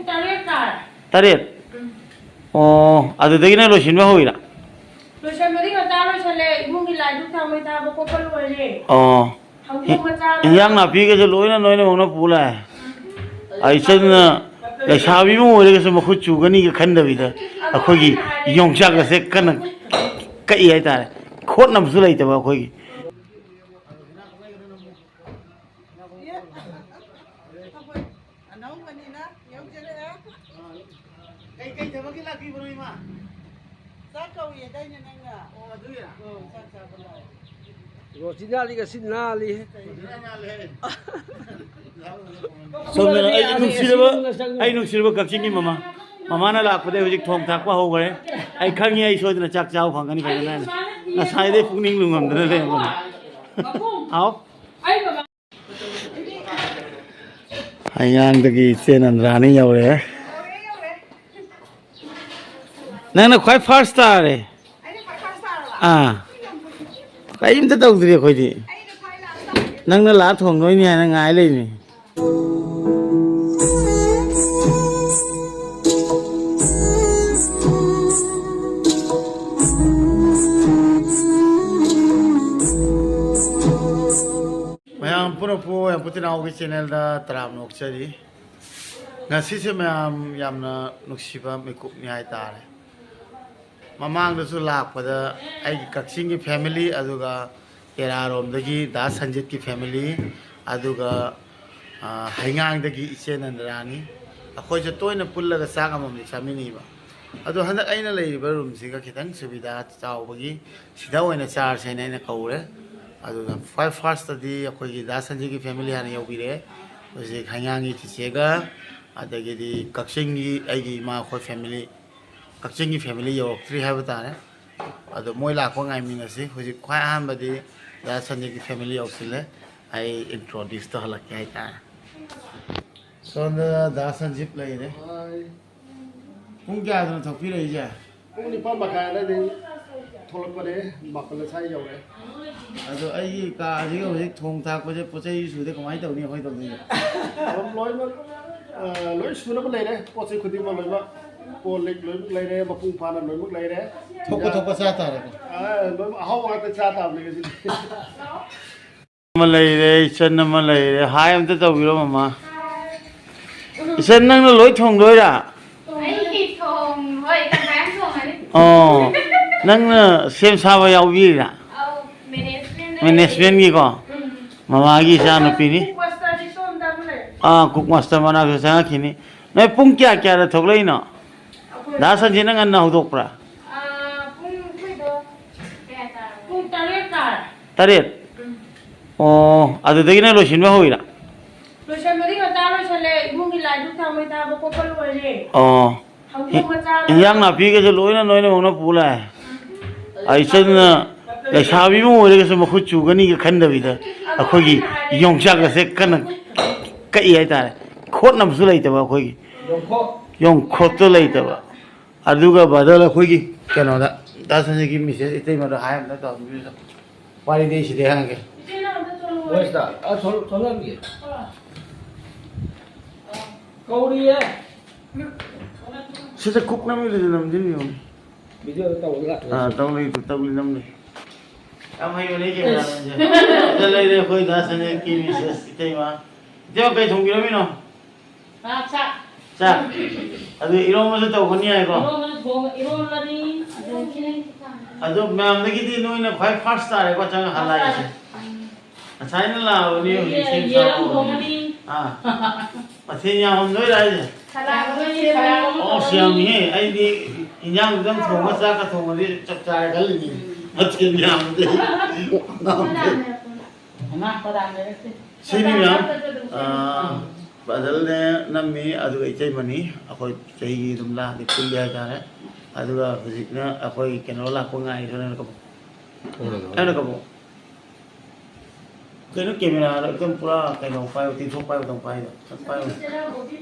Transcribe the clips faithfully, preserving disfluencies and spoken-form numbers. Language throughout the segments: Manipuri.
ꯇꯔꯦꯠ ꯇꯥꯔꯦ꯫ ꯇꯔꯦꯠ? ꯎꯝ꯫ ꯑꯣ, ꯑꯗꯨꯗꯒꯤꯅ ꯂꯣꯏꯁꯤꯟꯕ ꯍꯧꯋꯤꯔꯥ? ꯂꯣꯏꯁꯟꯕꯗꯤ ꯉꯟꯇꯥ ꯂꯣꯏꯁꯜꯂꯦ꯫ ꯏꯃꯨꯡꯒꯤ ꯂꯥꯏ ꯙꯨꯛ ꯊꯥꯡꯃꯩ ꯊꯥꯕ ꯈꯣꯠꯄ ꯂꯣꯏꯔꯦ꯫ ꯑꯣ꯫ ꯍꯧꯗꯣꯡ ꯃꯆꯥ ꯏꯟꯖꯥꯡ ꯅꯥꯄꯤꯒꯁꯦ ꯂꯣꯏꯅ ꯅꯣꯏꯅ ꯍꯧꯅ ꯄꯨ ꯂꯥꯛꯑꯦ꯫ ꯑꯩ ꯆꯟꯅ ꯂꯩꯁꯥꯕꯤ ꯑꯃ ꯑꯣꯏꯔꯒꯁꯨ ꯃꯈꯨꯠ ꯆꯨꯒꯅꯤꯒ ꯈꯟꯗꯕꯤꯗ ꯑꯩꯈꯣꯏꯒꯤ ꯌꯣꯡꯆꯥꯛ ꯑꯁꯦ ꯀꯟꯅ ꯀꯛꯏ ꯍꯥꯏꯇꯥꯔꯦ꯫ ꯈꯣꯠꯅꯕꯁꯨ ꯂꯩꯇꯕ ꯑꯩꯈꯣꯏꯒꯤ꯫ ꯑꯅꯧꯕꯅꯤꯅ ꯌꯧꯖꯔꯛꯑꯦ꯫ ꯀꯩ ꯀꯩ ꯊꯕꯛꯀꯤ ꯂꯥꯛꯄꯤꯕꯅꯣ, ꯏꯃꯥ? ꯆꯥꯛ ꯀꯧꯏꯌꯦꯗꯥꯏꯅꯦ ꯅꯪꯅ? ꯑꯣ, ꯑꯗꯨꯒꯤꯔꯥ? ꯑꯣ, ꯆꯥꯛ ꯆꯥꯕ ꯂꯥꯛꯑꯦ꯫ ꯔꯣꯁꯤꯅꯥꯂꯤꯒ ꯁꯤ ꯅꯥꯜꯂꯤ꯫ ꯁꯣꯝꯗꯅ ꯑꯩꯒꯤ ꯅꯨꯡꯁꯤꯔꯕ, ꯑꯩ ꯅꯨꯡꯁꯤꯔꯕ ꯀꯛꯆꯤꯡꯒꯤ ꯃꯃꯥ, ꯃꯃꯥꯅ ꯂꯥꯛꯄꯗꯩ ꯍꯧꯖꯤꯛ ꯊꯣꯡ ꯊꯥꯛꯄ ꯍꯧꯈ꯭ꯔꯦ꯫ ꯑꯩ ꯈꯪꯉꯤ, ꯑꯩ ꯁꯣꯏꯗꯅ ꯆꯥꯛ ꯆꯥꯕ ꯐꯪꯒꯅꯤ ꯐꯖꯅ ꯍꯥꯏꯅ꯫ ꯉꯁꯥꯏꯗꯩ ꯄꯨꯛꯅꯤꯡ ꯂꯨꯝꯃꯝꯗꯅ ꯂꯩꯔꯝꯕꯅꯤ꯫ ꯍꯥꯎ꯫ ꯍꯩꯉꯥꯡꯗꯒꯤ ꯏꯆꯦ ꯅꯟꯗ꯭ꯔꯥꯅꯤ ꯌꯧꯔꯛꯑꯦ꯫ ꯅꯪꯅ ꯈ꯭ꯋꯥꯏ ꯐꯥꯔꯁ ꯇꯥꯔꯦ꯫ ꯑꯥ꯫ ꯀꯔꯤꯝꯇ ꯇꯧꯗ꯭ꯔꯤ ꯑꯩꯈꯣꯏꯗꯤ꯫ ꯅꯪꯅ ꯂꯥꯛꯑ ꯊꯣꯡꯗꯣꯏꯅꯤ ꯍꯥꯏꯅ ꯉꯥꯏ ꯂꯩꯅꯤ꯫ ꯃꯌꯥꯝ ꯄꯨꯝꯅꯃꯛꯄꯨ ꯌꯥꯝꯕꯨꯇꯤꯅꯥꯎꯒꯤ ꯆꯦꯅꯦꯜꯗ ꯇꯔꯥꯝꯅ ꯑꯣꯛꯆꯔꯤ꯫ ꯉꯁꯤꯁꯦ ꯃꯌꯥꯝ ꯌꯥꯝꯅ ꯅꯨꯡꯁꯤꯕ ꯃꯤꯀꯨꯞꯅꯤ ꯍꯥꯏꯇꯥꯔꯦ꯫ ꯃꯃꯥꯡꯗꯁꯨ ꯂꯥꯛꯄꯗ ꯑꯩꯒꯤ ꯀꯛꯆꯤꯡꯒꯤ ꯐꯦꯃꯤꯂꯤ, ꯑꯗꯨꯒ ꯇꯦꯔꯥꯔꯣꯝꯗꯒꯤ ꯗꯥ ꯁꯟꯖꯤꯠꯀꯤ ꯐꯦꯃꯤꯂꯤ, ꯑꯗꯨꯒ, ꯑ, ꯍꯩꯉꯥꯡꯗꯒꯤ ꯏꯆꯦ ꯅꯟꯗꯔꯥꯅꯤ, ꯑꯩꯈꯣꯏꯁꯦ ꯇꯣꯏꯅ ꯄꯨꯜꯂꯒ ꯆꯥꯛ ꯑꯃꯃꯝꯗꯤ ꯆꯥꯃꯤꯟꯅꯩꯕ꯫ ꯑꯗꯣ ꯍꯟꯗꯛ ꯑꯩꯅ ꯂꯩꯔꯤꯕ ꯔꯨꯝꯁꯤꯒ ꯈꯤꯇꯪ ꯁꯨꯕꯤꯗꯥ ꯆꯥꯎꯕꯒꯤ ꯁꯤꯗ ꯑꯣꯏꯅ ꯆꯥꯔꯁꯦꯅ ꯑꯩꯅ ꯀꯧꯔꯦ꯫ ꯑꯗꯨꯒ ꯈ꯭ꯋꯥꯏ ꯐꯥꯔꯁꯇꯗꯤ ꯑꯩꯈꯣꯏꯒꯤ ꯗꯥ ꯁꯟꯖꯤꯠꯀꯤ ꯐꯦꯃꯤꯂꯤ ꯍꯥꯟꯅ ꯌꯧꯕꯤꯔꯛꯑꯦ꯫ ꯍꯧꯖꯤꯛ ꯍꯩꯉꯥꯡꯒꯤ ꯆꯤꯆꯦꯒ, ꯑꯗꯒꯤꯗꯤ ꯀꯛꯆꯤꯡꯒꯤ ꯑꯩꯒꯤ ꯏꯃꯥ ꯑꯩꯈꯣꯏ ꯐꯦꯃꯤꯂꯤ, ꯀꯛꯆꯤꯡꯒꯤ ꯐꯦꯃꯤꯂꯤ ꯌꯧꯔꯛꯇ꯭ꯔꯤ ꯍꯥꯏꯕ ꯇꯥꯔꯦ꯫ ꯑꯗꯣ ꯃꯣꯏ ꯂꯥꯛꯄ ꯉꯥꯏꯃꯤꯟꯅꯁꯤ꯫ ꯍꯧꯖꯤꯛ ꯈ꯭ꯋꯥꯏ ꯑꯍꯥꯟꯕꯗꯤ ꯗꯥ ꯁꯟꯖꯤꯠꯀꯤ ꯐꯦꯃꯤꯂꯤ ꯌꯧꯁꯤꯜꯂꯦ꯫ ꯑꯩ ꯏꯟꯇ꯭ꯔꯣꯗ꯭ꯌꯨꯁ ꯇꯧꯍꯜꯂꯛꯀꯦ ꯍꯥꯏꯇꯥꯔꯦ꯫ ꯁꯣꯝꯗ ꯗꯥ ꯁꯟꯖꯤꯠ ꯂꯩꯔꯦ꯫ ꯄꯨꯡ ꯀꯌꯥꯗꯅꯣ ꯊꯣꯛꯄꯤꯔꯛꯏꯁꯦ? ꯄꯨꯡ ꯅꯤꯄꯥꯟ ꯃꯈꯥꯏ ꯑꯗꯥꯏꯗꯩ ꯊꯣꯛꯂꯛꯄꯅꯦ, ꯃꯥꯄꯜ ꯁ꯭ꯋꯥꯏ ꯌꯧꯔꯦ꯫ ꯑꯗꯣ ꯑꯩꯒꯤ ꯀꯥꯁꯤꯒ ꯍꯧꯖꯤꯛ ꯊꯣꯡ ꯊꯥꯛꯄꯁꯦ ꯄꯣꯠ ꯆꯩ ꯁꯨꯗꯦ, ꯀꯃꯥꯏꯅ ꯇꯧꯅꯤ ꯑꯩꯈꯣꯏ ꯇꯧꯗꯣꯏꯁꯦ? ꯑꯗꯨꯝ ꯂꯣꯏꯅꯃꯛ ꯑ, ꯂꯣꯏ ꯁꯨꯅꯕ ꯂꯩꯔꯦ, ꯄꯣꯠ ꯆꯩ ꯈꯨꯗꯤꯡꯃꯛ ꯂꯣꯏꯅꯃꯛ꯫ ꯀꯣꯜ ꯂꯤꯛ ꯂꯣꯏꯅꯃꯛ ꯂꯩꯔꯦ, ꯃꯄꯨꯡ ꯐꯥꯅ ꯂꯣꯏꯅꯃꯛ ꯂꯩꯔꯦ꯫ ꯊꯣꯛꯄ ꯊꯣꯛꯄ ꯆꯥ ꯇꯥꯔꯦꯀꯣ꯫ ꯑ, ꯂꯣꯏꯅꯃꯛ ꯑꯍꯥꯎꯕ ꯉꯥꯛꯇ ꯆꯥ ꯇꯥꯕꯅꯦ ꯉꯁꯤꯗꯤ꯫ ꯑꯃ ꯂꯩꯔꯦ, ꯏꯆꯟ ꯑꯃ ꯂꯩꯔꯦ꯫ ꯍꯥꯏ ꯑꯝꯇ ꯇꯧꯕꯤꯔꯣ, ꯃꯃꯥ꯫ ꯏꯆꯟ, ꯅꯪꯅ ꯂꯣꯏ ꯊꯣꯡꯗꯣꯏꯔꯥ? ꯑꯩ ꯊꯣꯡ-, ꯍꯣꯏ, ꯇꯪꯈꯥꯏ ꯑꯃ ꯊꯣꯡꯉꯅꯤ꯫ ꯑꯣ, ꯅꯪꯅ ꯁꯦꯝ ꯁꯥꯕ ꯌꯥꯎꯕꯤꯔꯤꯔꯥ? ꯑꯧ, management ꯂꯩꯌꯦ꯫ Management ꯀꯤꯀꯣ? ꯎꯝ꯫ ꯃꯃꯥꯒꯤ ꯏꯆꯥꯅꯨꯄꯤꯅꯤ꯫ Cook master ꯗꯤ ꯁꯣꯝꯗ ꯑꯃ ꯂꯩ꯫ ꯑꯥ, cook master ꯃꯅꯥꯛꯇ ꯆꯪꯉꯛꯈꯤꯅꯤ꯫ ꯅꯣꯏ ꯄꯨꯡ ꯀꯌꯥ ꯀꯌꯥꯗ ꯊꯣꯛꯂꯛꯏꯅꯣ? ꯑꯩꯈꯣꯏ ꯗꯥ ꯁꯟꯖꯤꯠꯅ ꯉꯟꯅ ꯍꯧꯗꯣꯛꯄ꯭ꯔꯥ? ꯑꯥ, ꯄꯨꯡ, ꯑꯩꯈꯣꯏꯗꯣ ꯄꯨꯡ ꯇꯔꯦꯠ ꯇꯥꯔꯦ꯫ ꯇꯔꯦꯠ? ꯎꯝ꯫ ꯑꯣ, ꯑꯗꯨꯗꯒꯤ ꯅꯪ ꯂꯣꯏꯁꯤꯟꯕ ꯍꯧꯋꯤꯔꯥ? ꯂꯣꯏꯁꯟꯕꯗꯤ ꯉꯟꯇꯥ ꯂꯣꯏꯁꯜꯂꯦ꯫ ꯏꯃꯨꯡꯒꯤ ꯂꯥꯏ ꯙꯨꯛ ꯊꯥꯎꯃꯩ ꯊꯥꯕ ꯈꯣꯠꯄ ꯂꯣꯏꯔꯦ꯫ ꯑꯣ꯫ ꯍꯧꯗꯣꯡ ꯃꯆꯥ ꯏꯟꯖꯥꯡ ꯅꯥꯄꯤꯒꯁꯦ ꯂꯣꯏꯅ ꯅꯣꯏꯅ ꯃꯧꯅ ꯄꯨ ꯂꯥꯛꯑꯦ꯫ ꯑꯩ ꯏꯆꯟꯅ ꯂꯩꯁꯥꯕꯤ ꯑꯃ ꯑꯣꯏꯔꯒꯁꯨ ꯃꯈꯨꯠ ꯆꯨꯒꯅꯤꯒ ꯈꯟꯗꯕꯤꯗ ꯑꯩꯈꯣꯏꯒꯤ ꯌꯣꯡꯆꯥꯛ ꯑꯁꯦ ꯀꯟꯅ ꯀꯛꯏ ꯍꯥꯏꯇꯥꯔꯦ꯫ ꯈꯣꯠꯅꯕꯁꯨ ꯂꯩꯇꯕ ꯑꯩꯈꯣꯏꯒꯤ꯫ ꯌꯣꯡꯈꯣꯠ꯫ ꯌꯣꯡꯈꯣꯠꯇꯣ ꯂꯩꯇꯕ꯫ ꯑꯗꯨꯒ brother ꯑꯩꯈꯣꯏꯒꯤ ꯀꯩꯅꯣꯗ ꯗꯥ ꯁꯟꯖꯤꯠꯀꯤ ꯃꯤꯁꯦꯁ ꯏꯇꯩꯃꯗ ꯍꯥꯏ ꯑꯝꯇ ꯇꯧꯕꯤꯌꯨ꯫ ꯋꯥꯔꯤꯗꯤ ꯑꯩ ꯁꯤꯗꯩ ꯍꯪꯉꯒꯦ꯫ ꯏꯆꯦ ꯅꯪ ꯑꯝꯇ ꯆꯣꯜꯂꯨ꯫ ꯍꯣꯏ ꯁꯤꯗ꯫ ꯑ, ꯊꯣꯛꯂꯛ-, ꯊꯣꯛꯂꯛꯑꯝꯒꯦ꯫ ꯀꯧꯔꯤꯌꯦ꯫ ꯁꯤꯗ ꯀꯨꯛ ꯅꯝꯃꯤꯗꯨꯗꯤ ꯅꯝꯁꯤꯟꯕꯤꯌꯨꯅꯦ꯫ ꯚꯤꯗꯤꯑꯣꯗ ꯇꯧꯕ ꯂꯥꯛꯄ꯫ ꯑꯥ, ꯇꯧꯔꯤ, ꯇꯧꯔꯤ, ꯅꯝꯂꯤ꯫ ꯌꯥꯝ ꯍꯩꯕꯅꯦ ꯀꯦꯃꯦꯔꯥꯃꯦꯟꯁꯦ꯫ ꯁꯤꯗ ꯂꯩꯔꯦ ꯑꯩꯈꯣꯏ ꯗꯥ ꯁꯟꯖꯤꯠꯀꯤ ꯃꯤꯁꯦꯁ ꯏꯇꯩꯃ꯫ ꯏꯇꯩꯃ, ꯀꯩ ꯊꯣꯡꯕꯤꯔꯝꯃꯤꯅꯣ? ꯆꯥꯛ, ꯆꯥꯛ꯫ ꯆꯥꯛ? ꯑꯗꯨ ꯏꯔꯣꯝꯕꯁꯨ ꯇꯧꯒꯅꯤ ꯍꯥꯏꯀꯣ? ꯏꯔꯣꯝꯕꯁꯨ ꯊꯣꯡ-, ꯏꯔꯣꯝꯕꯅꯤ, ꯑꯗꯒꯤ ꯑꯗꯨ ꯃꯌꯥꯝꯗꯒꯤꯗꯤ ꯅꯣꯏꯅ ꯈ꯭ꯋꯥꯏ first ꯇꯥꯔꯦꯀꯣ ꯆꯪꯉ ꯍꯜꯂꯛꯏꯁꯦ꯫ ꯎꯝ꯫ ꯉꯁꯥꯏꯅ ꯂꯥꯛꯑꯕꯅꯤ, ꯍꯧꯖꯤꯛ ꯌꯦ-, ꯁꯦꯝ ꯌꯦꯔꯨꯝ ꯁꯥꯕ ꯍꯧꯔꯕꯅꯤ꯫ ꯊꯣꯡꯉꯅꯤ꯫ ꯑꯥ꯫ ꯃꯊꯦꯜ ꯌꯥꯝꯃꯝꯗꯣꯏꯔꯥ ꯍꯥꯏꯁꯦ? ꯁꯂꯥꯗ ꯑꯣꯏꯅ ꯁꯂꯥꯗ ꯑꯃ ꯑꯣ, ꯁꯤ ꯇꯧꯔꯅꯤ꯫ ꯌꯥꯝꯃꯤꯍꯦ꯫ ꯑꯩꯗꯤ ꯏꯟꯖꯥꯡ ꯈꯤꯇꯪ ꯊꯣꯡꯉ ꯆꯥꯛꯀ ꯊꯣꯡꯉꯗꯤ ꯆꯞ ꯆꯥꯔꯦ ꯈꯜꯂꯤꯅꯤ꯫ ꯃꯊꯦꯜ ꯌꯥꯝꯕꯗꯤ꯫ ꯃꯃꯥ ꯈꯣꯏꯔꯥꯡ ꯂꯩꯔꯛꯇꯦ꯫ ꯁꯤꯅꯤ ꯃꯌꯥꯝ, ꯑꯥ, brotherꯅꯦ ꯅꯝꯃꯤ, ꯑꯗꯨꯒ ꯏꯇꯩꯃꯅꯤ꯫ ꯑꯩꯈꯣꯏ ꯆꯍꯤꯒꯤ ꯑꯗꯨꯝ ꯂꯥꯡꯗꯤ ꯄꯨꯜꯂꯤ ꯍꯥꯏꯇꯥꯔꯦ꯫ ꯑꯗꯨꯒ ꯍꯧꯖꯤꯛꯅ ꯑꯩꯈꯣꯏ ꯀꯩꯅꯣ ꯂꯥꯛꯄ ꯉꯥꯏꯔꯤ, ꯀꯩꯅꯣ ꯀꯕꯣꯛ꯫ ꯀꯩꯅꯣ ꯀꯕꯣꯛ꯫ ꯀꯩꯅꯣ ꯀꯦꯃꯦꯔꯥꯗ ꯑꯗꯨꯝ ꯄꯨꯔꯥ ꯀꯩꯅꯣ ꯄꯥꯏꯕ, ꯇꯤꯟꯊꯣꯛ ꯄꯥꯏꯕꯗꯧ ꯄꯥꯏꯗꯣ꯫ ꯑꯗꯨꯝ ꯄꯥꯏꯌꯨ꯫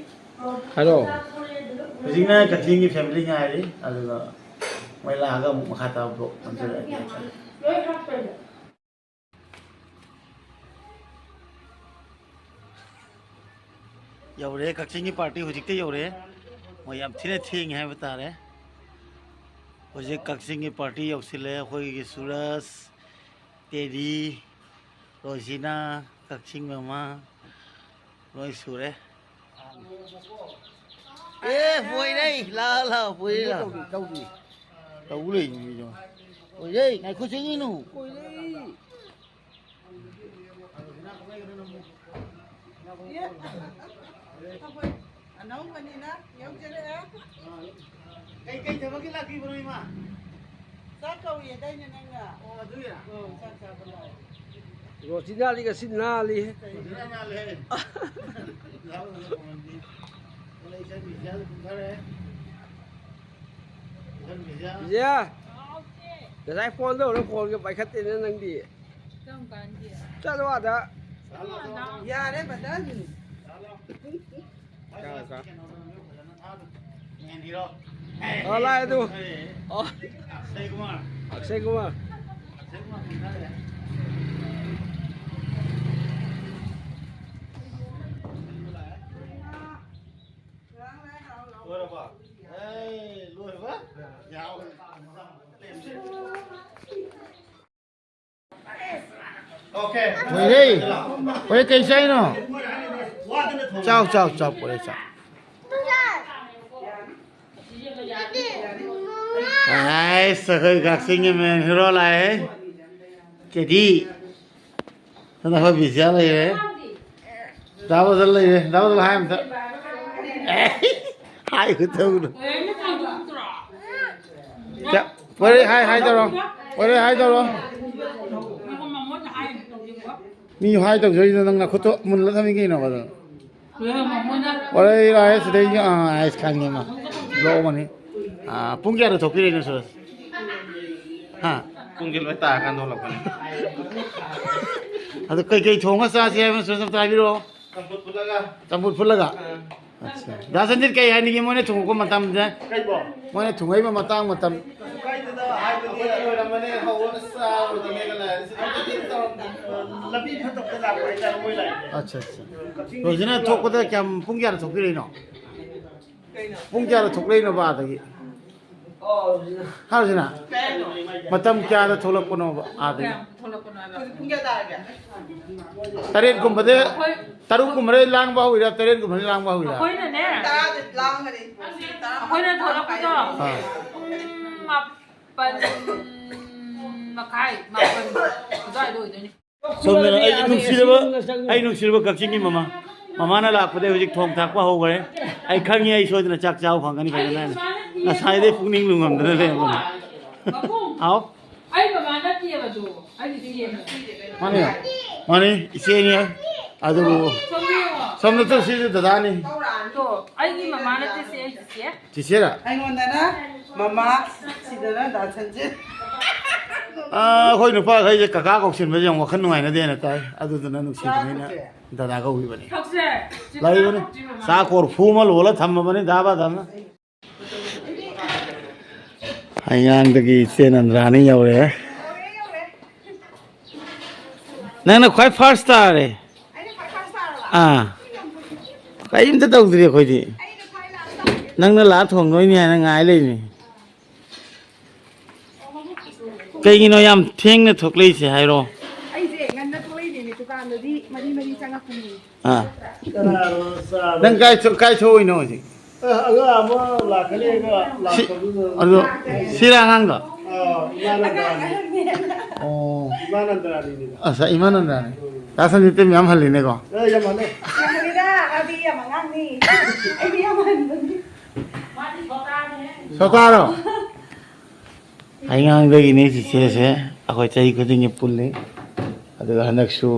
ꯍꯥꯏꯔꯣ꯫ ꯍꯧꯖꯤꯛꯅ ꯀꯛꯆꯤꯡꯒꯤ family ꯉꯥꯏꯔꯤ, ꯑꯗꯨꯒ ꯃꯣꯏ ꯂꯥꯛꯑꯒ ꯑꯃꯨꯛ ꯃꯈꯥ ꯇꯥꯕ vlog ꯅꯝꯖꯔꯛꯑꯒꯦ ꯍꯥꯏꯇꯥꯔꯦ꯫ ꯌꯧꯔꯦ, ꯀꯛꯆꯤꯡꯒꯤ ꯄꯥꯔꯇꯤ ꯍꯧꯖꯤꯛꯇ ꯌꯧꯔꯦ꯫ ꯃꯣꯏ ꯌꯥꯝ ꯊꯤꯅ ꯊꯦꯡꯉꯦ ꯍꯥꯏꯕ ꯇꯥꯔꯦ꯫ ꯍꯧꯖꯤꯛ ꯀꯛꯆꯤꯡꯒꯤ ꯄꯥꯔꯇꯤ ꯌꯧꯁꯤꯜꯂꯦ꯫ ꯑꯩꯈꯣꯏꯒꯤ ꯁꯨꯔꯖ, ꯇꯦꯔꯤ, ꯔꯣꯖꯤꯅꯥ, ꯀꯛꯆꯤꯡ ꯃꯃꯥ, ꯂꯣꯏ ꯁꯨꯔꯦ꯫ ꯑꯦ, ꯄꯣꯏꯔꯩ, ꯂꯥꯛꯑꯣ, ꯂꯥꯛꯑꯣ, ꯄꯣꯏꯔꯩ, ꯂꯥꯛꯑꯣ꯫ ꯇꯧꯔꯤ, ꯇꯧꯔꯤ꯫ ꯇꯧ ꯂꯩ ꯃꯤꯗꯣ꯫ ꯄꯣꯏꯔꯩ, ꯉꯥꯏꯈꯣ, ꯆꯪꯉꯤꯅꯨ꯫ ꯄꯣꯏꯔꯩ꯫ ꯑꯅꯧꯕꯅꯤꯅ ꯌꯧꯖꯔꯛꯑꯦ꯫ ꯀꯩ ꯀꯩ ꯊꯕꯛꯀꯤ ꯂꯥꯛꯄꯤꯕꯅꯣ, ꯏꯃꯥ? ꯆꯥꯛ ꯀꯧꯔꯤꯌꯦꯗꯥꯏꯅꯦ ꯅꯪꯅ? ꯑꯣ, ꯑꯗꯨꯒꯤꯔꯥ? ꯑꯣ, ꯆꯥꯛ ꯆꯥꯕ ꯂꯥꯛꯑꯦ꯫ ꯔꯣꯁꯤꯅꯥꯗꯤ ꯉꯁꯤ ꯅꯥꯜꯂꯤ꯫ ꯔꯣꯁꯤꯅꯥ ꯅꯥꯜꯂꯦ꯫ ꯅꯥꯜꯂꯦ, ꯃꯃꯜꯗꯤ꯫ ꯑꯣ, ꯏꯆꯟ ꯕꯤꯖꯤꯌꯥꯗ ꯀꯨꯝꯊꯔꯦ꯫ ꯏꯆꯟ ꯕꯤꯖꯤꯌꯥ꯫ ꯕꯤꯖꯤꯌꯥ, ꯉꯁꯥꯏ ꯐꯣꯟ ꯇꯧꯔ ꯐꯣꯟꯒ ꯄꯥꯏꯈꯠꯇꯦꯅꯦ ꯅꯪꯗꯤ꯫ ꯀꯔꯝ ꯀꯥꯟꯒꯤ? ꯆꯠꯂꯣ ꯑꯥꯗ꯫ ꯌꯥꯔꯦ, ꯕꯗꯔ꯫ ꯀꯥꯎ, ꯀꯥꯎ꯫ ꯑꯣ, ꯂꯥꯛꯑꯦ ꯑꯗꯨ꯫ ꯑꯣ꯫ ꯑꯛꯁꯦ ꯀꯨꯃꯥꯔ꯫ ꯑꯛꯁꯦ ꯀꯨꯃꯥꯔ꯫ ꯂꯣꯏꯔꯕ? ꯑꯦ, ꯂꯣꯏꯔꯕ? ꯌꯥꯎꯔꯦ꯫ ꯂꯣꯏꯔꯦ꯫ ꯍꯣꯏ, ꯀꯩ ꯆꯥꯏꯅꯣ? ꯆꯥꯎ, ꯆꯥꯎ, ꯆꯥꯎ, ꯄꯣꯔꯦ, ꯆꯥꯎ꯫ ꯑꯩꯁ, ꯑꯩꯈꯣꯏ ꯀꯛꯆꯤꯡꯒꯤ ꯃꯦꯟ ꯍꯤꯔꯣ ꯂꯥꯛꯑꯦ꯫ ꯀꯦꯗꯤ꯫ ꯁꯣꯝꯗ ꯑꯩꯈꯣꯏ ꯕꯤꯖꯤꯌꯥ ꯂꯩꯔꯦ꯫ ꯗꯥ ꯕꯗꯜ ꯂꯩꯔꯦ꯫ ꯗꯥ ꯕꯗꯜ ꯍꯥꯏ ꯑꯝꯇ꯫ ꯑꯦ, ꯍꯥꯏꯒꯦ ꯇꯧꯕꯗꯣ꯫ ꯆ-, ꯍꯣꯔꯦꯟ ꯍꯥꯏ, ꯍꯥꯏ ꯇꯧꯔꯣ꯫ ꯍꯣꯔꯦꯟ ꯍꯥꯏ ꯇꯧꯔꯣ꯫ ꯃꯤ ꯍꯥꯏ ꯇꯧꯖꯔꯤꯗꯣ ꯅꯪ ꯅꯈꯨꯠꯇꯣ ꯃꯨꯜꯂ ꯊꯝꯃꯤ ꯀꯩꯅꯣ ꯑꯗꯣ? ꯍꯣꯔꯦꯟ ꯂꯥꯛꯑꯦ ꯁꯤꯗꯩ, ꯑꯥ, ꯑꯩꯁ ꯈꯪꯉꯦ ꯃꯥ꯫ ꯂꯣꯛꯑꯃꯅꯤ꯫ ꯑꯥ, ꯄꯨꯡ ꯀꯌꯥꯗ ꯊꯣꯛꯄꯤꯔꯛꯏꯅꯣ, ꯁꯨꯔꯖ? ꯍꯥ? ꯄꯨꯡꯁꯦ ꯂꯣꯏ ꯇꯥꯔꯀꯥꯟꯗ ꯊꯣꯛꯂꯛꯄꯅꯦ꯫ ꯑꯗꯨ ꯀꯩꯀꯩ ꯊꯣꯡꯉ ꯆꯥꯁꯤ ꯍꯥꯏꯕꯅꯣ, ꯁꯨꯔꯖ, ꯑꯝꯇ ꯍꯥꯏꯕꯤꯔꯛꯑꯣ꯫ ꯆꯝꯐꯨꯠ ꯐꯨꯠꯂꯒ꯫ ꯆꯝꯐꯨꯠ ꯐꯨꯠꯂꯒ? ꯑꯥ꯫ ꯑꯠꯆꯥ꯫ ꯗꯥ ꯁꯟꯖꯤꯠ, ꯀꯩ ꯍꯥꯏꯅꯤꯡꯉꯤ ꯃꯣꯏꯅ ꯊꯣꯡꯉꯛꯄ ꯃꯇꯝꯗ? ꯀꯩꯕꯣ? ꯃꯣꯏꯅ ꯊꯣꯡꯉꯛꯏꯕ ꯃꯇꯥꯡ ꯃꯇꯝ꯫ ꯀꯩꯁꯨ ꯀꯥꯏꯗꯦꯗ, ꯍꯥꯏꯕꯗꯤ ꯂꯣꯏꯔꯝꯃꯅꯦ, ꯍꯧꯔꯒ ꯆꯥꯕꯗꯅꯦ ꯂꯥꯏꯔꯤꯁꯦ꯫ ꯂꯝꯕꯤ ꯐꯠꯇꯕꯗ ꯂꯥꯛꯄ ꯍꯥꯏꯇꯥꯔꯦ, ꯃꯣꯏ ꯂꯥꯛꯏꯁꯦ꯫ ꯑꯠꯆꯥ, ꯑꯠꯆꯥ꯫ ꯔꯣꯖꯤꯅꯥ ꯊꯣꯛꯄꯗ ꯀꯌꯥꯝ, ꯄꯨꯡ ꯀꯌꯥꯗ ꯊꯣꯛꯄꯤꯔꯛꯏꯅꯣ? ꯄꯨꯡ ꯀꯌꯥꯗ ꯊꯣꯛꯂꯛꯏꯅꯣꯕ ꯑꯥꯗꯒꯤ? ꯍꯥꯏꯔꯨꯁꯤꯅ, ꯃꯇꯝ ꯀꯌꯥꯗ ꯊꯣꯛꯂꯛꯄꯅꯣꯕ ꯑꯥꯗꯒꯤ? ꯀꯌꯥꯝ ꯊꯣꯛꯂꯛꯄꯅꯣ ꯍꯥꯏꯕ? ꯄꯨꯡ ꯀꯌꯥ ꯇꯥꯔꯒꯦ? ꯇꯔꯦꯠꯀꯨꯝꯕꯗ, ꯑꯩꯈꯣꯏ ꯇꯔꯨꯛꯀꯨꯝꯕꯗ ꯂꯥꯡꯕ ꯍꯧꯔꯤꯔꯥ, ꯇꯔꯦꯠꯀꯨꯝꯕꯗ ꯂꯥꯡꯕ ꯍꯧꯔꯤꯔꯥ? ꯑꯩꯈꯣꯏꯅꯅꯦ, ꯇꯔꯥꯗ ꯂꯥꯡꯒꯅꯤ꯫ ꯑꯩꯈꯣꯏꯅ ꯊꯣꯛꯂꯛꯄꯗꯣ ꯑꯥ꯫ ꯄꯨꯡ ꯃꯥꯄꯟ ꯃꯈꯥꯏ, ꯃꯥꯄꯟ ꯑꯗꯨꯋꯥꯏꯗ ꯑꯣꯏꯗꯣꯏꯅꯤ꯫ ꯁꯣꯝꯗꯅ ꯑꯩꯒꯤ ꯅꯨꯡꯁꯤꯔꯕ, ꯑꯩ ꯅꯨꯡꯁꯤꯔꯕ ꯀꯛꯆꯤꯡꯒꯤ ꯃꯃꯥ, ꯃꯃꯥꯅ ꯂꯥꯛꯄꯗꯩ ꯍꯧꯖꯤꯛ ꯊꯣꯡ ꯊꯥꯛꯄ ꯍꯧꯈ꯭ꯔꯦ꯫ ꯑꯩ ꯈꯪꯉꯤ, ꯑꯩ ꯁꯣꯏꯗꯅ ꯆꯥꯛ ꯆꯥꯕ ꯐꯪꯒꯅꯤ ꯐꯖꯅ ꯍꯥꯏꯅ꯫ ꯉꯁꯥꯏꯗꯩ ꯄꯨꯛꯅꯤꯡ ꯂꯨꯝꯃꯝꯗꯅ ꯂꯩꯔꯝꯕꯅꯤ꯫ ꯍꯥꯎ꯫ ꯑꯩ ꯃꯃꯥ ꯅꯠꯇꯦꯕꯗꯣ, ꯑꯩꯒꯤꯗꯤ ꯌꯦꯡꯉꯣ꯫ ꯃꯥꯅꯦ, ꯃꯥꯅꯦ, ꯏꯆꯦꯅꯦ꯫ ꯑꯗꯨꯕꯨ ꯁꯣꯝꯗ ꯌꯦꯡꯉꯣ꯫ ꯁꯣꯝꯗ ꯆꯠꯁꯤꯁꯨ ꯗꯗꯥꯅꯤ꯫ ꯑꯗꯣ ꯑꯩꯒꯤ ꯃꯃꯥ ꯅꯠꯇꯦ ꯁꯦ, ꯑꯩ ꯆꯤꯆꯦ꯫ ꯆꯤꯆꯦꯔꯥ? ꯑꯩꯉꯣꯟꯗꯅ ꯃꯃꯥ, ꯁꯤꯗꯅ ꯗꯥ ꯁꯟꯖꯤꯠ꯫ ꯑꯥ, ꯑꯩꯈꯣꯏ ꯅꯨꯄꯥꯈꯩꯁꯦ ꯀꯀꯥ ꯀꯧꯁꯤꯟꯕꯁꯦ ꯌꯥꯝ ꯋꯥꯈꯜ ꯅꯨꯡꯉꯥꯏꯅꯗꯦꯅ ꯇꯥꯏ꯫ ꯑꯗꯨꯗꯨꯅ ꯅꯨꯡꯁꯤꯕꯅꯤꯅ ꯗꯗꯥ ꯀꯧꯈꯤꯕꯅꯤ꯫ ꯊꯛꯁꯦ꯫ ꯂꯩꯕꯅꯤ꯫ ꯆꯥ ꯀꯣꯔꯐꯨ ꯑꯃ ꯂꯣꯜꯂ ꯊꯝꯃꯕꯅꯤ ꯗꯥ ꯕꯥꯗꯜꯅ꯫ ꯍꯩꯉꯥꯡꯗꯒꯤ ꯏꯆꯦ ꯅꯟꯗ꯭ꯔꯥꯅꯤ ꯌꯧꯔꯛꯑꯦ꯫ ꯅꯪꯅ ꯈ꯭ꯋꯥꯏ ꯐꯥꯔꯁ ꯇꯥꯔꯦ꯫ ꯑꯥ꯫ ꯀꯔꯤꯝꯇ ꯇꯧꯗ꯭ꯔꯤ ꯑꯩꯈꯣꯏꯗꯤ꯫ ꯅꯪꯅ ꯂꯥꯛꯑ ꯊꯣꯡꯗꯣꯏꯅꯤ ꯍꯥꯏꯅ ꯉꯥꯏ ꯂꯩꯅꯤ꯫ ꯀꯩꯒꯤꯅꯣ ꯌꯥꯝ ꯊꯦꯡꯅ ꯊꯣꯛꯂꯛꯏꯁꯦ ꯍꯥꯏꯔꯣ? ꯑꯩꯁꯦ ꯉꯟꯅ ꯊꯣꯛꯂꯛꯏꯅꯦ, ꯗꯨꯀꯥꯟꯗꯗꯤ ꯃꯔꯤ ꯃꯔꯤ ꯆꯪꯉꯛꯄꯅꯦ꯫ ꯑꯥ꯫ ꯀꯅꯥꯅꯣ ꯆꯥꯕ? ꯅꯪ ꯀꯥꯏ ꯊꯣꯛ-, ꯀꯥꯏ ꯊꯣꯛꯏꯅꯣ ꯍꯧꯖꯤꯛ? ꯑꯦ, ꯑꯉꯥꯡ ꯑꯃ ꯂꯥꯛꯀꯅꯤ, ꯑꯉꯥꯡ ꯁꯤ-, ꯂꯥꯛꯇꯕꯗꯨꯗ ꯑꯗꯣ ꯁꯤꯔ ꯑꯉꯥꯡꯗꯣ? ꯑꯥ, ꯏꯃꯥ ꯅꯟꯗꯥꯅꯤ꯫ ꯑꯣ꯫ ꯏꯃꯥ ꯅꯟꯗꯥꯅꯤꯅꯦ꯫ ꯑꯁ, ꯏꯃꯥ ꯅꯟꯗꯥꯅꯤ꯫ ꯗꯥ ꯁꯟꯖꯤꯠꯇꯤ ꯃꯌꯥꯝ ꯍꯜꯂꯤꯅꯦꯀꯣ? ꯑꯦ, ꯌꯥꯝ ꯍꯜꯂꯦ꯫ ꯌꯥꯝ ꯍꯜꯂꯤꯗ, ꯃꯥꯗꯤ ꯌꯥꯝ ꯑꯉꯥꯡꯅꯤ꯫ ꯑꯩꯗꯤ ꯌꯥꯝ ꯍꯟꯕꯅꯤ꯫ ꯁꯣꯇꯥꯔꯣ? ꯍꯩꯉꯥꯡꯗꯒꯤꯅꯤ ꯆꯤꯆꯦꯁꯦ, ꯑꯩꯈꯣꯏ ꯆꯍꯤ ꯈꯨꯗꯤꯡꯒꯤ ꯄꯨꯜꯂꯤ꯫ ꯑꯗꯨꯒ ꯍꯟꯗꯛꯁꯨ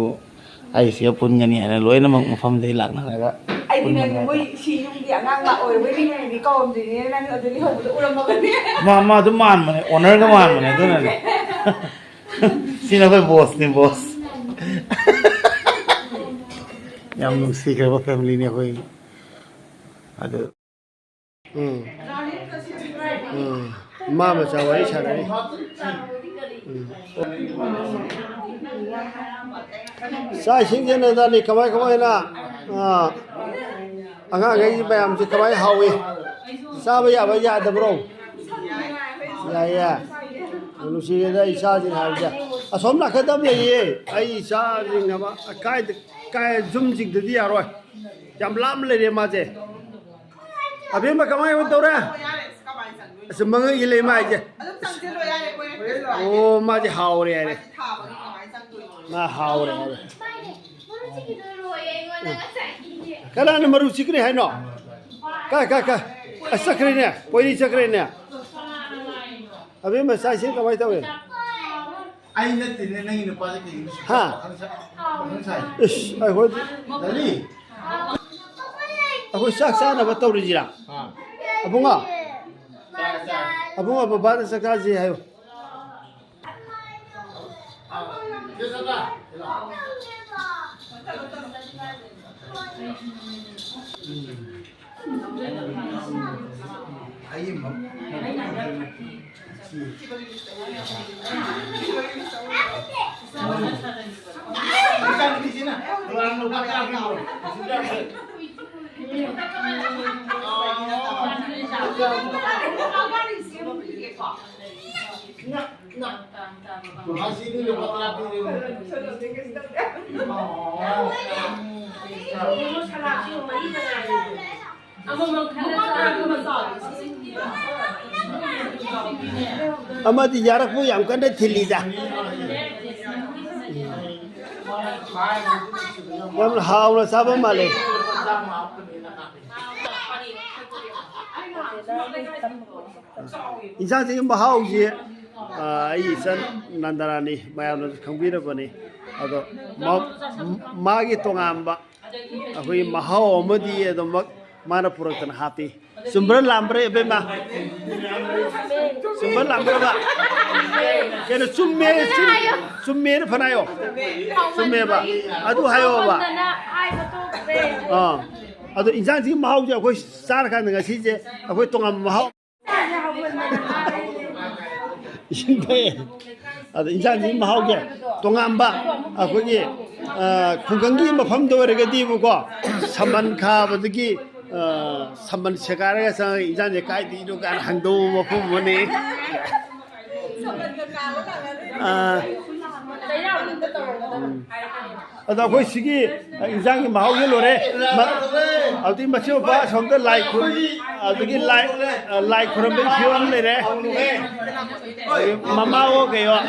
ꯑꯩꯁꯤꯒ ꯄꯨꯟꯒꯅꯤ ꯍꯥꯏꯅ ꯂꯣꯏꯅꯃꯛ ꯃꯐꯝꯗꯒꯤ ꯂꯥꯛꯅꯔꯒ ꯑꯩꯗꯤ ꯅꯪ ꯄꯨꯟꯕꯅꯦ꯫ ꯃꯣꯏ ꯁꯤ ꯌꯨꯝꯒꯤ ꯑꯉꯥꯡ ꯂꯥꯛꯑꯣꯏ, ꯃꯣꯏ ꯃꯤ ꯃꯌꯥꯝꯗꯤ ꯀꯧꯔꯝꯗꯣꯏꯅꯦ, ꯅꯪ ꯑꯗꯨ ꯂꯩꯍꯧꯕꯗꯣ ꯎꯔꯝꯃꯒꯅꯤ꯫ ꯃꯥ, ꯃꯥ ꯑꯗꯨꯝ ꯃꯥꯟꯕꯅꯦ, ꯑꯣꯅꯔꯒ ꯃꯥꯟꯕꯅꯦ, ꯑꯗꯨꯅꯅꯦ꯫ ꯁꯤꯅ ꯑꯩꯈꯣꯏ ꯕꯣꯁꯅꯤ, ꯕꯣꯁ꯫ ꯌꯥꯝ ꯅꯨꯡꯁꯤꯈ꯭ꯔꯕ ꯐꯦꯃꯤꯂꯤꯅꯤ ꯑꯩꯈꯣꯏꯒꯤ꯫ ꯑꯗꯨ ꯎꯝ꯫ ꯎꯝ꯫ ꯃꯥ ꯃꯆꯥ ꯋꯥꯔꯤ ꯁꯥꯟꯅꯔꯤ꯫ ꯎꯝ꯫ ꯆꯥꯛ ꯏꯁꯤꯡꯁꯦ ꯅꯟꯗꯥꯅꯤ ꯀꯃꯥꯏ ꯀꯃꯥꯏꯅ? ꯑꯥ, ꯑꯉꯥꯡꯈꯩꯒꯤ ꯃꯌꯥꯝꯁꯦ ꯀꯃꯥꯏꯅ ꯍꯥꯎꯏ? ꯆꯥꯕ ꯌꯥꯕ ꯌꯥꯗꯕ꯭ꯔꯣ? ꯌꯥꯏꯌꯦ꯫ ꯅꯨꯡꯁꯤꯔꯦꯗ ꯏꯆꯥꯁꯤꯡ ꯍꯥꯏꯕꯁꯦ꯫ ꯑꯁꯣꯝ ꯅꯥꯀꯟꯗ ꯑꯃ ꯂꯩꯌꯦ꯫ ꯑꯩ ꯏꯆꯥꯁꯤꯡ ꯑꯃ ꯀꯥꯏꯗ, ꯀꯥꯏ ꯌꯨꯝꯁꯤꯡꯗꯗꯤ ꯌꯥꯔꯣꯏ꯫ ꯌꯥꯝ ꯂꯥꯞꯅ ꯂꯩꯔꯦ ꯃꯥꯁꯦ꯫ ꯑꯕꯦꯝꯃ ꯀꯃꯥꯏꯅ ꯇꯧꯔꯦ? ꯑꯁ ꯃꯉꯛ ꯏꯜꯂꯦ ꯃꯥ ꯍꯥꯏꯁꯦ꯫ ꯑꯣ ꯃꯥꯗꯤ ꯍꯥꯎꯔꯦ ꯍꯥꯏꯔꯦ꯫ ꯃꯥ ꯍꯥꯎꯔꯦ ꯍꯥꯏꯔꯦ꯫ ꯀꯅꯥꯅ ꯃꯔꯨ ꯆꯤꯛꯈ꯭ꯔꯦ ꯍꯥꯏꯅꯣ? ꯀꯥꯏ ꯀꯥꯏ ꯀꯥꯏ? ꯑꯁ ꯆꯠꯈ꯭ꯔꯦꯅꯦ꯫ ꯄꯣꯏꯔꯤ ꯆꯠꯈ꯭ꯔꯦꯅꯦ꯫ ꯑꯕꯦꯝꯃ ꯆꯥꯛ ꯏꯁꯤꯡ ꯀꯃꯥꯏꯅ ꯇꯧꯏ? ꯑꯩ ꯅꯠꯇꯦꯅꯦ ꯅꯪꯒꯤ ꯅꯨꯄꯥꯁꯦ ꯀꯩꯒꯤꯅꯣ ꯁꯨꯛ ꯍꯥ? ꯄꯥꯈꯪ ꯁꯥ-, ꯄꯥꯈꯪ ꯁꯥꯏ? ꯏꯁ ꯑꯩꯈꯣꯏ ꯂꯂꯤ꯫ ꯑꯩꯈꯣꯏ ꯆꯥꯛ ꯆꯥꯅꯕ ꯇꯧꯔꯤꯁꯤꯔꯥ? ꯑꯥ꯫ ꯑꯕꯨꯡꯉꯣ꯫ ꯆꯥꯔꯦ, ꯆꯥꯔꯦ꯫ ꯑꯕꯨꯡꯉꯣ ꯕꯕꯥꯗ ꯆꯥꯛ ꯆꯥꯁꯤ ꯍꯥꯏꯌꯨ꯫ ꯑꯃꯗꯤ ꯌꯥꯔꯛꯄ ꯌꯥꯝ ꯀꯟꯅ ꯊꯤꯜꯂꯤꯗ꯫ ꯌꯥꯝꯅ ꯍꯥꯎꯅ ꯆꯥꯕ ꯃꯥꯜꯂꯦ꯫ ꯏꯟꯁꯥꯡꯁꯤꯒꯤ ꯃꯍꯥꯎꯁꯤ, ꯑ, ꯑꯩ ꯏꯆꯟ ꯅꯟꯗꯔꯥꯅꯤ ꯃꯌꯥꯝꯅꯁꯨ ꯈꯪꯕꯤꯔꯕꯅꯤ꯫ ꯑꯗꯣ ꯃꯥ-, ꯃꯥꯒꯤ ꯇꯣꯉꯥꯟꯕ ꯑꯩꯈꯣꯏꯒꯤ ꯃꯍꯥꯎ ꯑꯃꯗꯤ ꯑꯗꯨꯃꯛ ꯃꯥꯅ ꯄꯨꯔꯛꯇꯅ ꯍꯥꯞꯄꯤ꯫ ꯆꯨꯝꯕ꯭ꯔꯥ ꯂꯥꯝꯕ꯭ꯔꯥ ꯏꯕꯦꯝꯃ? ꯆꯨꯝꯕ꯭ꯔꯥ ꯂꯥꯝꯕ꯭ꯔꯕ? ꯀꯩꯅꯣ ꯆꯨꯝꯃꯦ, ꯆꯨꯝ-, ꯆꯨꯝꯃꯦꯅ ꯐꯅ ꯍꯥꯏꯌꯣ꯫ ꯆꯨꯝꯃꯦꯕ꯫ ꯑꯗꯨ ꯍꯥꯏꯌꯣꯕ꯫ ꯑꯥ꯫ ꯑꯗꯣ ꯏꯟꯁꯥꯡꯁꯤꯒꯤ ꯃꯍꯥꯎꯁꯦ ꯑꯩꯈꯣꯏ ꯆꯥꯔꯀꯥꯟꯗ ꯉꯁꯤꯁꯦ ꯑꯩꯈꯣꯏ ꯇꯣꯉꯥꯟꯕ ꯃꯍꯥꯎ꯫ ꯏꯁꯤꯡ ꯊꯛꯑꯦ꯫ ꯑꯗꯣ ꯏꯟꯁꯥꯡꯁꯤꯒꯤ ꯃꯍꯥꯎꯁꯦ ꯇꯣꯉꯥꯟꯕ ꯑꯩꯈꯣꯏꯒꯤ ꯑ, ꯈꯨꯡꯒꯪꯒꯤ ꯃꯐꯝꯗ ꯑꯣꯏꯔꯒꯗꯤꯕꯀꯣ, ꯁꯝꯕꯟ ꯈꯥꯕꯗꯒꯤ, ꯑ, ꯁꯝꯕꯟ ꯁꯦꯒꯥꯏꯔꯒ ꯆꯪꯉꯒ ꯏꯟꯖꯥꯡꯁꯦ ꯀꯥꯏꯗꯒꯤꯅꯣ ꯀꯥꯏꯅ ꯍꯪꯗꯧꯕ ꯃꯐꯝ ꯑꯃꯅꯤ꯫ ꯑ, ꯎꯝ꯫ ꯑꯗꯣ ꯑꯩꯈꯣꯏ ꯁꯤꯒꯤ ꯏꯟꯖꯥꯡꯒꯤ ꯃꯍꯥꯎꯁꯦ ꯂꯣꯏꯔꯦ꯫ ꯃ-, ꯑꯗꯨꯗꯤ ꯃꯆꯤꯟ ꯃꯧꯄ꯭ꯋꯥ ꯑꯁꯣꯝꯗ ꯂꯥꯏ ꯈꯨꯔꯨꯝ-, ꯑꯗꯒꯤ ꯂꯥꯏ, ꯂꯥꯏ ꯈꯨꯔꯨꯝꯕꯒꯤ ꯐꯤꯕꯝ ꯑꯃ ꯂꯩꯔꯦ꯫ ꯑꯗꯒꯤ ꯃꯃꯥ ꯑꯣ ꯀꯩꯑꯣ꯫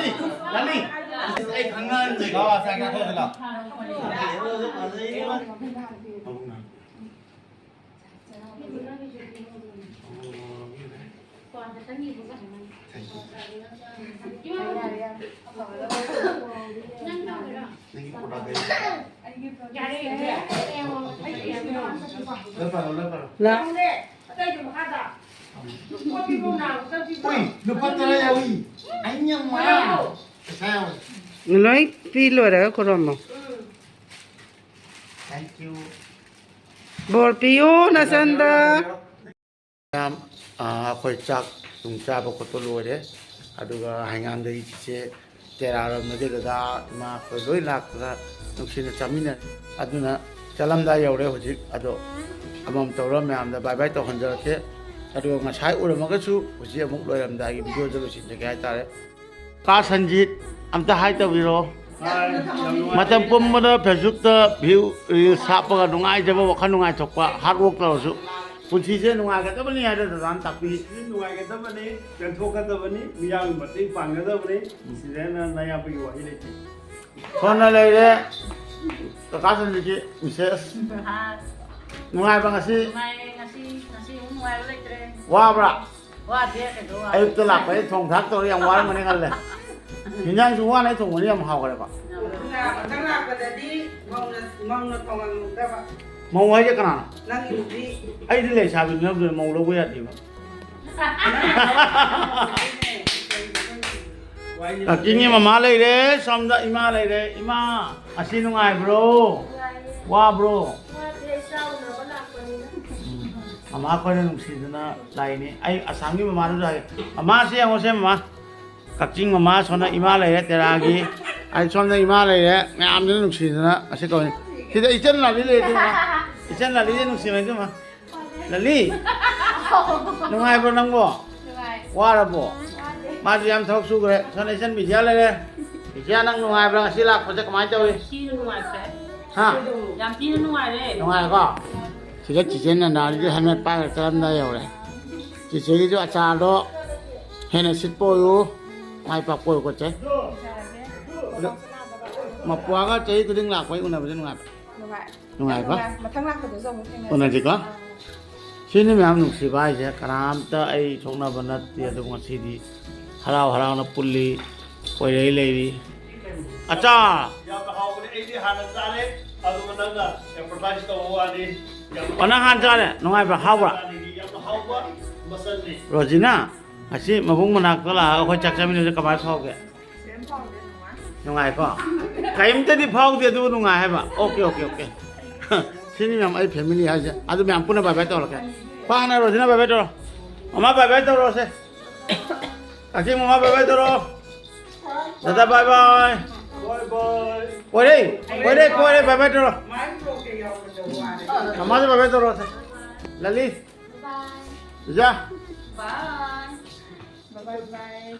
ꯂꯥꯎ꯫ ꯎꯏ, ꯂꯨꯄꯥ ꯇꯔꯥ ꯌꯥꯎꯏ꯫ ꯑꯩꯅ ꯃꯥ꯫ ꯄꯩꯁꯥ ꯌꯥꯎꯏ꯫ ꯂꯣꯏ ꯄꯤ ꯂꯣꯏꯔꯒ ꯈꯨꯔꯨꯝꯃꯣ꯫ Thank you꯫ ꯕꯣꯔ ꯄꯤꯌꯨ ꯅꯆꯟꯗ꯫ ꯃꯌꯥꯝ, ꯑ, ꯑꯩꯈꯣꯏ ꯆꯥꯛ ꯅꯨꯡ ꯆꯥꯕ ꯈꯣꯠꯄ ꯂꯣꯏꯔꯦ꯫ ꯑꯗꯨꯒ ꯍꯩꯉꯥꯡꯗꯒꯤ ꯆꯤꯆꯦ ꯇꯦꯔꯥꯔꯣꯝꯗꯒꯤ ꯗꯗꯥ ꯏꯃꯥ ꯑꯩꯈꯣꯏ ꯂꯣꯏ ꯂꯥꯛꯇꯅ ꯅꯨꯡꯁꯤꯅ ꯆꯥꯃꯤꯟꯅꯔꯦ꯫ ꯑꯗꯨꯅ ꯆꯠꯂꯝꯗꯥꯏ ꯌꯧꯔꯦ ꯍꯧꯖꯤꯛ꯫ ꯑꯗꯣ ꯑꯃꯃꯝ ꯇꯧꯔ ꯃꯌꯥꯝꯗ bye bye ꯇꯧꯍꯟꯖꯔꯛꯀꯦ꯫ ꯑꯗꯨꯒ ꯉꯁꯥꯏ ꯎꯔꯝꯃꯒꯁꯨ ꯍꯧꯖꯤꯛ ꯑꯃꯨꯛ ꯂꯣꯏꯔꯝꯗꯥꯏꯒꯤ videoꯗ ꯂꯣꯏꯁꯤꯟꯖꯒꯦ ꯍꯥꯏꯇꯥꯔꯦ꯫ ꯀꯥ ꯁꯟꯖꯤꯠ, ꯑꯝꯇ hi ꯇꯧꯕꯤꯔꯣ꯫ ꯃꯇꯝ ꯄꯨꯝꯕꯗ Facebookꯇ view, reels ꯍꯥꯞꯄꯒ ꯅꯨꯡꯉꯥꯏꯖꯕ, ꯋꯥꯈꯜ ꯅꯨꯡꯉꯥꯏꯊꯣꯛꯄ, hard work ꯇꯧꯔꯁꯨ ꯄꯨꯟꯁꯤꯁꯦ ꯅꯨꯡꯉꯥꯏꯒꯗꯕꯅꯤ ꯍꯥꯏꯗꯅ ꯗꯗꯥꯅ ꯇꯥꯛꯄꯤ꯫ ꯁꯤ ꯅꯨꯡꯉꯥꯏꯒꯗꯕꯅꯤ, ꯄꯦꯟꯊꯣꯛꯀꯗꯕꯅꯤ, ꯃꯤꯌꯥꯝꯒꯤ ꯃꯇꯦꯡ ꯄꯥꯡꯒꯗꯕꯅꯤ꯫ ꯁꯤꯗ ꯍꯦꯟꯅ ꯅꯌꯥꯝꯕꯒꯤ ꯋꯥꯍꯩ ꯂꯩꯇꯦ꯫ ꯁꯣꯝꯅ ꯂꯩꯔꯦ ꯀꯀꯥ ꯁꯟꯖꯤꯠꯀꯤ ꯃꯤꯁꯦꯁ꯫ ꯍꯥ꯫ ꯅꯨꯡꯉꯥꯏꯕ ꯉꯁꯤ? ꯅꯨꯡꯉꯥꯏꯔꯦ ꯉꯁꯤ, ꯉꯁꯤ ꯑꯃꯨꯛ ꯅꯨꯡꯉꯥꯏꯕ ꯂꯩꯇ꯭ꯔꯦ꯫ ꯋꯥꯕ꯭ꯔꯥ? ꯋꯥꯗꯦ, ꯀꯩꯗꯧ ꯋꯥ-, ꯑꯌꯨꯛꯇ ꯂꯥꯛꯄꯗꯩ ꯊꯣꯡ ꯊꯥꯛ ꯇꯧꯔ ꯌꯥꯝ ꯋꯥꯔꯝꯒꯅꯤ ꯈꯜꯂꯦ꯫ ꯍꯤꯟꯖꯥꯡꯁꯨ ꯋꯥꯅ ꯊꯣꯡꯕꯅꯤ ꯌꯥꯝ ꯍꯥꯎꯈ꯭ꯔꯦꯕ꯫ ꯃꯊꯪ ꯂꯥꯛꯄꯗꯗꯤ ꯃꯧꯅ, ꯃꯧꯅ ꯊꯣꯡꯍꯟꯒꯗꯕ꯫ ꯃꯧ ꯍꯥꯏꯁꯦ ꯀꯅꯥꯅꯣ? ꯅꯪꯒꯤ ꯅꯨꯄꯤ꯫ ꯑꯩꯗꯤ ꯂꯩꯁꯥꯕꯤꯅꯤꯅ ꯃꯧ ꯂꯧꯕ ꯌꯥꯗꯦꯕ꯫ ꯀꯛꯆꯤꯡꯒꯤ ꯃꯃꯥ ꯂꯩꯔꯦ, ꯁꯣꯝꯗ ꯏꯃꯥ ꯂꯩꯔꯦ꯫ ꯏꯃꯥ, ꯑꯁꯤ ꯅꯨꯡꯉꯥꯏꯕ꯭ꯔꯣ? ꯅꯨꯡꯉꯥꯏꯌꯦ꯫ ꯋꯥꯕ꯭ꯔꯣ? ꯋꯥꯗꯦ, ꯆꯥꯎꯅꯕ ꯂꯥꯛꯄꯅꯤꯅ꯫ ꯎꯝ꯫ ꯃꯃꯥ ꯑꯩꯈꯣꯏꯅ ꯅꯨꯡꯁꯤꯗꯅ ꯂꯥꯛꯏꯅꯤ꯫ ꯑꯩ ꯑꯁꯥꯝꯒꯤ ꯃꯃꯥꯗꯨꯁꯨ ꯍꯥꯏꯒꯦ꯫ ꯃꯃꯥꯁꯤ ꯌꯦꯡꯉꯣꯁꯦ, ꯃꯃꯥ꯫ ꯀꯛꯆꯤꯡ ꯃꯃꯥ ꯁꯣꯝꯗ ꯏꯃꯥ ꯂꯩꯔꯦ ꯇꯦꯔꯥꯒꯤ꯫ ꯑꯩ ꯁꯣꯝꯗ ꯏꯃꯥ ꯂꯩꯔꯦ, ꯃꯌꯥꯝꯁꯤꯅ ꯅꯨꯡꯁꯤꯗꯅ ꯑꯁꯤ ꯀꯧꯏ꯫ ꯁꯤꯗ ꯏꯆꯟ ꯂꯥꯂꯤ ꯂꯩ, ꯏꯆꯟ ꯂꯥꯂꯤꯁꯦ ꯅꯨꯡꯁꯤꯕ ꯏꯆꯟ ꯂꯥꯂꯤ, ꯅꯨꯡꯉꯥꯏꯕ꯭ꯔꯣ ꯅꯪꯕꯣ? ꯅꯨꯡꯉꯥꯏ꯫ ꯋꯥꯔꯕꯣ? ꯋꯥꯗꯦ꯫ ꯃꯥꯁꯨ ꯌꯥꯝ ꯊꯕꯛ ꯁꯨꯈ꯭ꯔꯦ꯫ ꯁꯣꯝꯗ ꯏꯆꯟ ꯕꯤꯗ꯭ꯌꯥ ꯂꯩꯔꯦ꯫ ꯕꯤꯗ꯭ꯌꯥ, ꯅꯪ ꯅꯨꯡꯉꯥꯏꯕ꯭ꯔꯥ? ꯉꯁꯤ ꯂꯥꯛꯄꯁꯦ ꯀꯃꯥꯏꯅ ꯇꯧꯏ? ꯊꯤꯅ ꯅꯨꯡꯉꯥꯏꯈ꯭ꯔꯦ꯫ ꯍꯥ? ꯌꯥꯝ ꯊꯤꯅ ꯅꯨꯡꯉꯥꯏꯔꯦ꯫ ꯅꯨꯡꯉꯥꯏꯔꯦꯀꯣ? ꯁꯤꯗ ꯆꯤꯆꯦ ꯅꯅꯥꯗꯨꯗꯤ ꯍꯦꯜꯃꯦꯠ ꯄꯥꯏꯔꯒ ꯆꯠꯂꯝꯗꯥꯏ ꯌꯧꯔꯦ꯫ ꯆꯤꯆꯦꯒꯤꯁꯨ ꯑꯆꯥꯔꯗꯣ ꯍꯦꯟꯅ ꯁꯤꯠꯄ ꯑꯣꯏꯌꯨ꯫ ꯃꯥꯏ ꯄꯥꯛꯄ ꯑꯣꯏꯌꯨꯀꯣ ꯆꯦ꯫ ꯑꯗꯣ ꯃꯄ꯭ꯋꯥꯒ ꯆꯍꯤ ꯈꯨꯗꯤꯡ ꯂꯥꯛꯄꯩ ꯎꯅꯕꯁꯦ ꯅꯨꯡꯉꯥꯏꯕ꯭ꯔꯥ? ꯅꯨꯡꯉꯥꯏ꯫ ꯅꯨꯡꯉꯥꯏꯕ? ꯌꯥꯝ ꯅꯨꯡꯉꯥꯏ꯫ ꯃꯊꯪ ꯂꯥꯛꯄꯗꯁꯨ ꯑꯃꯨꯛ ꯊꯦꯡꯅꯁꯤ꯫ ꯎꯅꯁꯤꯀꯣ? ꯑꯥ꯫ ꯁꯤꯅꯤ ꯃꯌꯥꯝ ꯅꯨꯡꯁꯤꯕ ꯍꯥꯏꯁꯦ, ꯀꯅꯥꯝꯇ ꯑꯩ ꯁꯣꯛꯅꯕ ꯅꯠꯇꯦ, ꯑꯗꯨꯕꯨ ꯉꯁꯤꯗꯤ ꯍꯔꯥꯎ ꯍꯔꯥꯎꯅ ꯄꯨꯜꯂꯤ, ꯀꯣꯏꯔꯩ ꯂꯩꯔꯤ꯫ ꯑꯆꯥ! ꯌꯥꯝꯅ ꯍꯥꯎꯕꯅꯦ, ꯑꯩꯗꯤ ꯍꯥꯟꯅ ꯆꯥꯔꯦ, ꯑꯗꯨꯒ ꯅꯪꯅ ꯑꯦꯗꯚꯔꯇꯥꯏꯁ ꯇꯧꯕ ꯋꯥꯅꯤ꯫ ꯌꯥꯝꯅ ꯑꯣ, ꯅꯪ ꯍꯥꯟꯅ ꯆꯥꯔꯦ? ꯅꯨꯡꯉꯥꯏꯕ꯭ꯔꯥ? ꯍꯥꯎꯕ꯭ꯔꯥ? ꯌꯥꯝꯅ ꯍꯥꯎꯕ ꯃꯆꯜꯅꯤ꯫ ꯔꯣꯖꯤꯅꯥ, ꯉꯁꯤ ꯃꯕꯨꯡ ꯃꯅꯥꯛꯇ ꯂꯥꯛꯑꯒ ꯑꯩꯈꯣꯏ ꯆꯥꯛ ꯆꯥꯃꯤꯟꯅꯕꯁꯦ ꯀꯃꯥꯏꯅ ꯐꯥꯎꯒꯦ? ꯀꯩꯝ ꯐꯥꯎꯗꯦ, ꯅꯨꯡꯉꯥꯏ꯫ ꯅꯨꯡꯉꯥꯏꯀꯣ? ꯀꯔꯤꯝꯇꯗꯤ ꯐꯥꯎꯗꯦ, ꯑꯗꯨꯕꯨ ꯅꯨꯡꯉꯥꯏ ꯍꯥꯏꯕ꯫ Okay, okay, okay. ꯁꯤꯅꯤ ꯃꯌꯥꯝ ꯑꯩ ꯐꯦꯃꯤꯂꯤ ꯍꯥꯏꯁꯦ꯫ ꯑꯗꯨ ꯃꯌꯥꯝ ꯄꯨꯟꯅ ꯕꯥꯏ ꯕꯥꯏ ꯇꯧꯔꯛꯀꯦ꯫ ꯄꯥ ꯍꯥꯟꯅ ꯔꯣꯖꯤꯅꯥ ꯕꯥꯏ ꯕꯥꯏ ꯇꯧꯔꯣ꯫ ꯃꯃꯥ ꯕꯥꯏ ꯕꯥꯏ ꯇꯧꯔꯣꯁꯦ꯫ ꯀꯛꯆꯤꯡ ꯃꯃꯥ ꯕꯥꯏ ꯕꯥꯏ ꯇꯧꯔꯣ꯫ ꯗꯥꯗꯥ ꯕꯥꯏ ꯕꯥꯏ꯫ ꯕꯥꯏ ꯕꯥꯏ꯫ ꯀꯣꯏꯔꯦ, ꯀꯣꯏꯔꯦ, ꯀꯣꯏꯔꯦ, ꯕꯥꯏ ꯕꯥꯏ ꯇꯧꯔꯣ꯫ ꯃꯃꯥꯁꯨ ꯕꯥꯏ ꯕꯥꯏ ꯇꯧꯔꯣꯁꯦ꯫ ꯂꯂꯤ꯫ ꯕꯥꯏ꯫ ꯖꯥ꯫ ꯕꯥꯏ꯫ ꯕꯥꯏ ꯕꯥꯏ꯫